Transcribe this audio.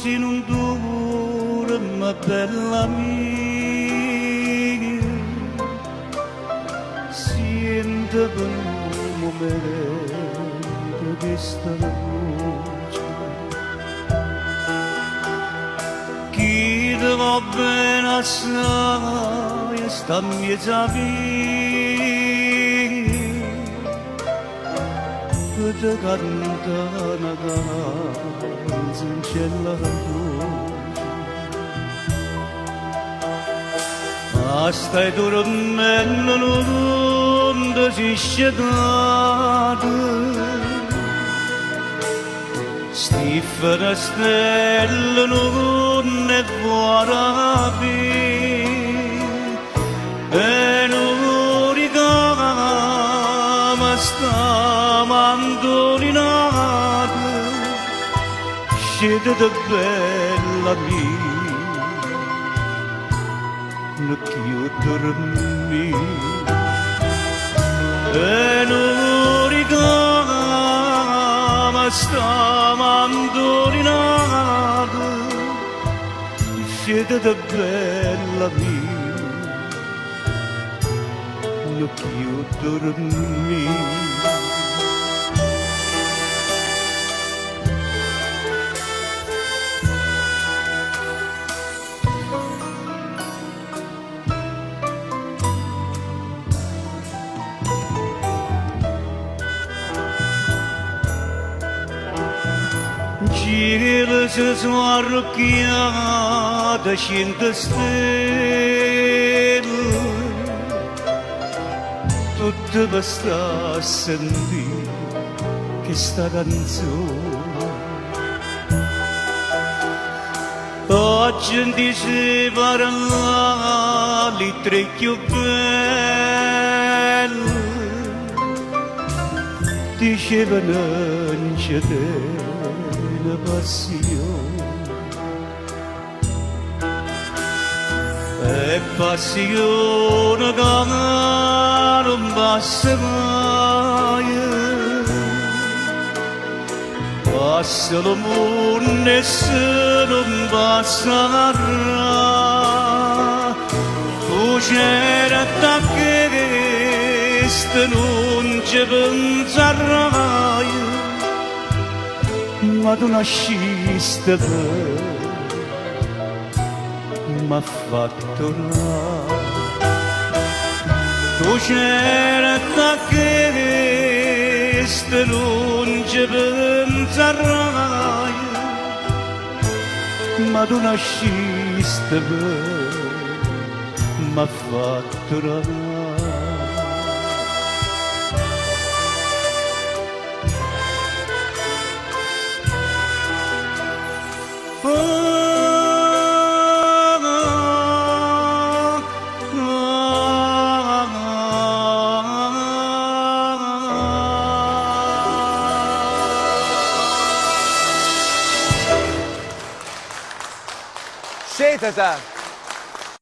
si nun duorme bella mia, siente pe nu mumento chesta voce. Chi te vo' bene assaje sta 'mmiez' 'a via pe te cantà na canzuncella doce. Ma stai durmenno nun te si scetata Sti fenestelle nun 'e vuò arapì E nu ricamo 'sta mandulinata Scétate bella mia Nun cchiù durmì E nu ricamo 'sta mandulinata Scétate bella mia Nun cchiù durmì. Ncielo se so' arrucchiate ciento stelle, tutte pe sta a sentì chesta canzone. Aggio 'ntiso 'e parlà li ttre cchiù belle, dicevano nce tene passione. È passione ca nun passa maje. Passa lo munno e essa nun passarrà. Tu certo a chesto nun ce penzarraje, ma tu nasciste pe m'affatturà. Tu certo a chesto nun ce penzarraje, ma tu nasciste pe m'affatturà. Scétata!